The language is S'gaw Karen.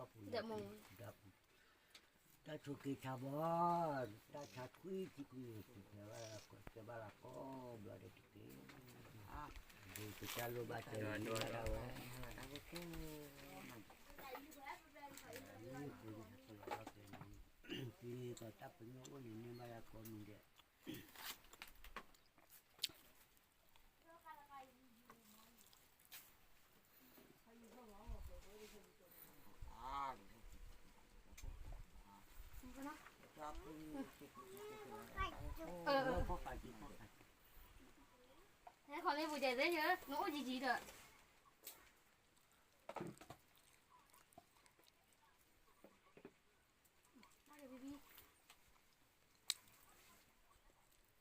ဒီးမိၢ် တၢ်ဆိးက့ဆါဘီ, တၢ်ဆါထွံထံကွံာ်န့ၣ် ကဲဘၣ်လၢကီဘျီဒီးတက့ၢ်, ဒ်ကစၢ်လိၣ်ဘၣ်တဲန့ၣ်ဒၣ်ဝဲ, ဒ်သိးတၢ်ပညိၣ်အိၣ်န့ၣ်န့ၢ်ဘၣ်လၢကီမံၤဒဲး နအိၣ်ယံာ်ယံာ်ဒီး